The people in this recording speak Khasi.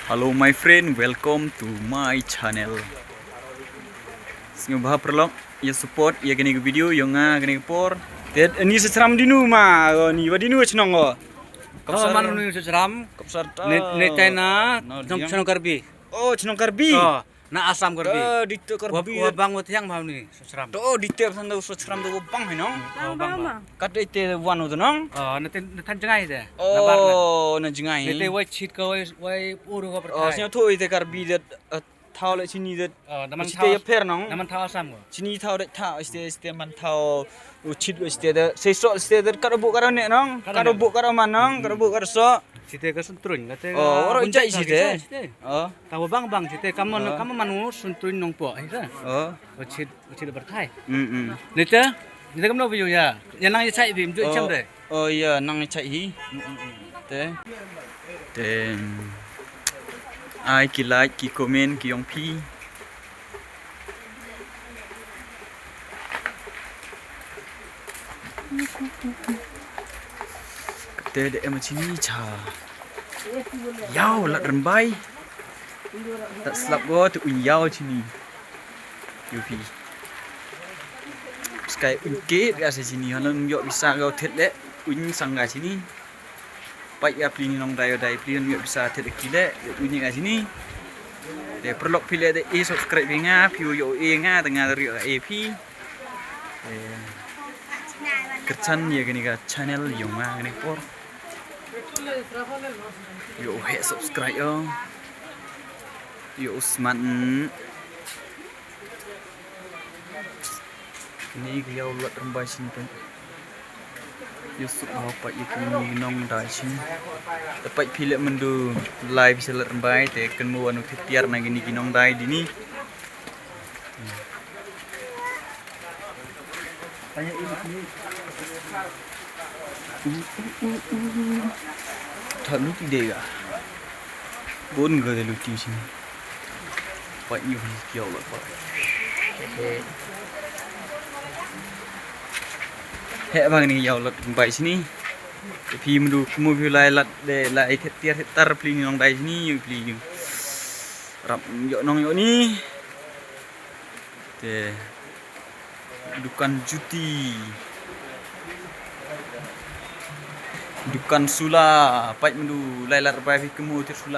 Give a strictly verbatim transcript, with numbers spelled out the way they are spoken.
Hello my friend, welcome to my channel. Sngewbha paralok ïa support ïa kane ka video ïa nga kane ka por. Te ani sa chram dinu ma, ani wa dinu chnong o. Kau man uni sa chram. Kapsar ta. Ne ne taina jong chnong Karbi. Oh, chnong Karbi. Oh, na Assam Karbi. Ta di te Karbi. Wa bang wa thiang ma uni sa chram. To di te san da sa chram da wa bang hai nong. Oh, bang bang. Kat ite wan u nong. Oh, na ten na tan jngai de. Oh, na jngai. Ne te wai chit ka wai wai uru ka Oh, pertai. Sñiaw tho ite Karbi de thaw le chini de. Oh, na man Chite thaw. Ya pher nong. Na man thaw Assam ko. Chini thaw de thaw iste iste man thaw. U chit u iste de. Sei so iste de kado bu kado ne nong. Kado bu kado man nong. Kado bu kado so. Chite ka sun truñ kate. Oh, oro jai chite. Oh. Tawa bang bang chite kamu kamu manu sun truñ nong po. Ai sa. Oh. O chit o chit pertai. Mm mm. Nita nita kamu no biyu ya. Ya nang ya chai bi mju cham de. Oh ya nang chai hi. Te. Te. Ai ki like ki comment ki ong phi. Te de em chini cha. Yaw lat rymbai. Tat slap go te u yaw chini. Yu phi. Skai un ke ga se chini hanan yo bisa go thet le un sanga chini. Pait ïa pli ni nong dai dai pli ni bisa thet ki le un ga chini. Te paralok phi le de e subscribe nga phi yo e nga te nga ri e phi. Kyrchan ïa kane ka channel ïa nga kane por. Ïa u heh subscribe ïa. Ïa u smat. Ni ka ïa u lat rymbai shin pen. Ïa suk ha u pait ïa ki nong dai shin. Te pait phi le myndu live sa lat rymbai te kynmu anu thit tiar na kini ki nong dai dini. Tha luti de ga. Bon ga de luti sini. Pait ïa u kiaw la pait. He bang ni ïa u lat bai sini. Phi myndu kmu phi lai lat de lai thet tiar thet tar pli ni nong dai sini pli. Rap ïoh nong ïoh ni. Te dukan juti. Dukan sula, pait myndu lai lat rbai phi kmu tir sula.